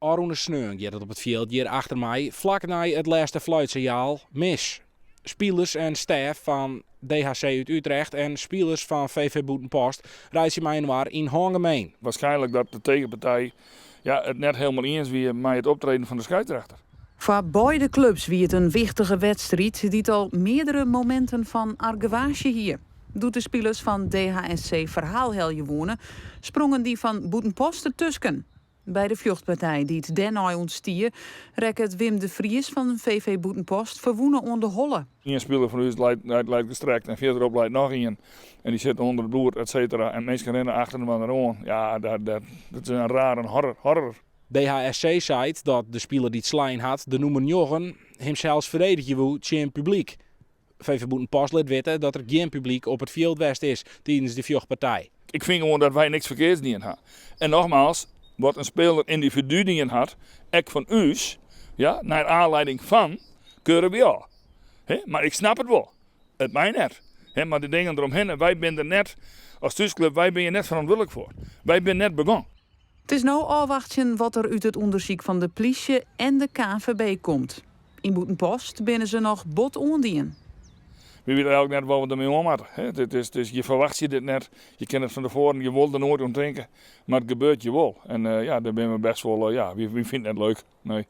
Ofrûne sneon giet it op it fjild hjir achter my flak nei it lêste fluitsinjaal mis. Spilers en stêf fan DHC út Utrecht en spilers fan VV Bûtenpost reitsje mei-inoar yn hângemeen. Waarschijnlijk dat de tegenpartij, ja, it net helemaal iens wie mei it optreden fan de skeidsrechter. Foar beide klups wie it in wichtige wedstriid dy't al meardere mominten fan argewaasje hie. Doe't de spilers fan DHSC ferhaal helje woene, sprongen dy fan Bûtenpost dertusken. By de fjochtpartij dy't dêrnei ûntstie, rekke Wim de Vries fan VV Bûtenpost ferwûne oan de holle. Ien spiler fan ús leit gestrekt en fierderop leit noch ien. En dy sit ûnder it bloed, et cetera. En minsken rinne achter inoar oan. Ja, dat is in rare horror. horror. DHSC seit dat de spiler dy't slein hat, de nûmer 9, himsels ferdedigje woe tsjin publyk. VV Bûtenpost lit witte dat der gjin publyk op it fjild west is tidens de fjochtpartij. Ik fyn gewoan dat wy niks ferkeards dien ha. En nogmaals, wat in speler yndividu dien hat, ek fan ús, ja, nei oanlieding fan, keure wy ôf. Hè? Mar ik snap it wol. It mei net. Hè, mar de dingen deromhinne, wy binne der net, as thúsklup, wy binne hjir net ferantwurdlik foar. Wy binne net begûn. It is no ôfwachtsjen wat der út it ûndersyk fan de plysje en de KNVB komt. Yn Bûtenpost binne se noch bot oandien. Wy witte eigentlik net wat we dermei oan moatte. Je ferwachtsje dit net, je kinne it fan tefoaren, je wolle der noait oan tinke, mar it gebeurt je wol. En ja, dêr binne we best wol, ja, wy fine it net leuk, nee.